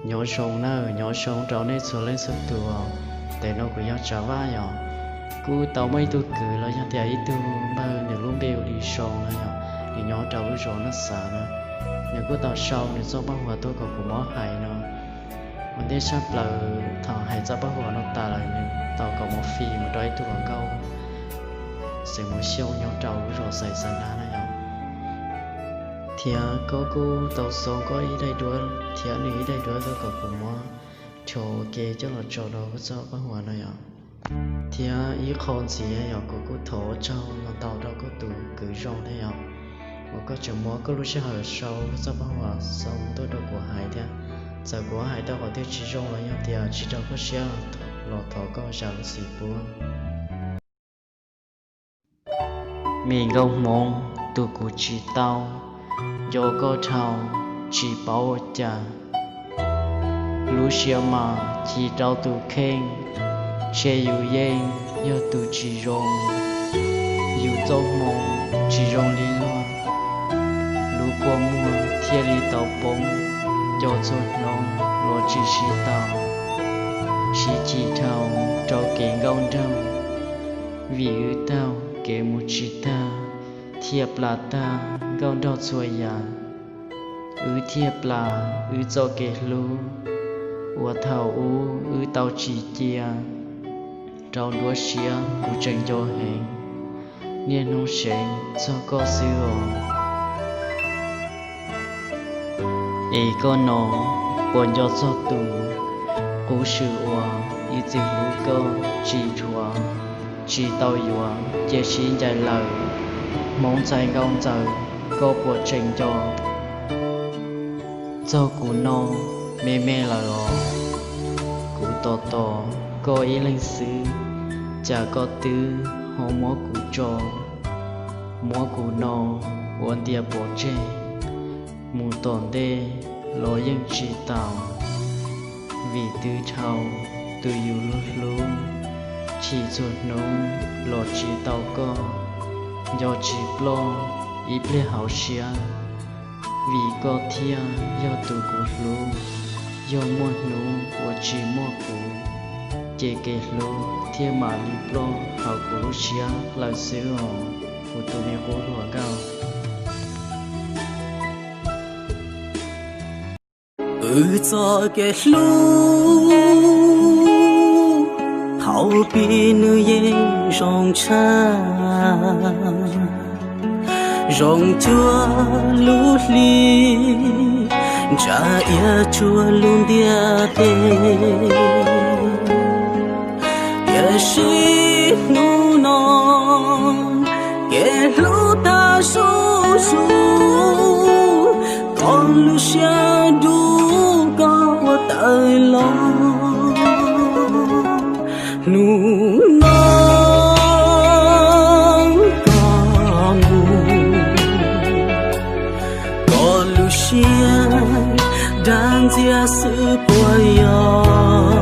Nyob zoo na, nyob zoo rau nej txhua leej txhua tus. Ntawm no kuv yog Tsav Vaj yom. Kuj tau muaj ib tug kwv los yog tias ib tug npawg, nws lub npe hu li Zoo no yom, nws nyob rau lub zos Naj Xav na. Nws kuj tau sau nws txoj paj huam tuaj kom kuv muab hais no. Ua ntej tshaj plaws thaum hais txoj paj huam no tas lawm nws tau kom muab fij mus rau ib tug hluas nkauj xeem Muas Xyooj nyob rau lub zos Xais Xas Nab na yom. Thiab koj kuj tau xoo koj ib daim duab thiab nws ib daim duab tuaj kom kuv muab rho ua ke coj los tso rau koj txoj paj huam no yom. Thiab ib qho ntxiv yog kuv kuj thov ua tsaug ntau rau koj tus kwv Zoo thiab yom. Uas koj tseem muab koj lub sij hawm sau koj txoj paj huam xoo tuaj rau kuv hais thiab. Txawm kuv hais tau qhov twg tsis zoo los yog tias tsis raug koj siab los thov koj zam lub txim pub. Me nkauj hmoob tus kuv tsis tau, nco koj dhau tsis paub ua cas. Lub siab mas ci rau tus kheej, ntshe yus yeej yog tus tsis zoo. Yus txoj hmoo tsis zoo li luag, lub kua muag thiaj li tau poob, nco txhua hnub los tsis sib tau. Sib cim dhau rau kev nkauj nraug, vim wb taug kev mus tsis tag, thiaj plam tag nkauj nraug txhua yam. Wb thiaj plam wb txoj kev hlub uas thaum ub wb tau tsis cia. Rau nruab siab kuv tseem nco heev, niaj hnub seev txog koj xwb os. Es koj no puas nco txog tus qub swm uas ib txwm hlub koj tsis dhuav, tsis tau yuav cia sib ncaim lawm? Hmoob ntxhais nkauj ntxawm, koj puas tseem nco txog kuv no me me lawm os? Kuv tos tos koj ib leeg xwb, cas koj twb ho muab kuv tso, muab kuv no ua ntiag pov tseg, mus tom ntej los yeej tsis taus. Vim twb dhau tus yus hlub hlub, chim txhua hnub los tsis tau koj, nco tsis ploj ib pliag hauv siab. Vim koj thiaj yog tus kuv hlub, yog muaj hnub uas tsis muaj kuv, ces kev hlub thiaj mam li ploj hauv kuv lub siab lawm xwb os, kuv tus me qub hluas nkauj. Wb txoj kev hlub thaum pib nws yeej zoo tshaj, zoo cuag lub hli, ntsa iab tsuag lub ntiaj teb. Tiam sis hnub no kev hlub tag zuj zus, koj lub siab dub koj ua tawg los. Hnub no koj mus, koj lub siab dag ntxiag xwb puas yog?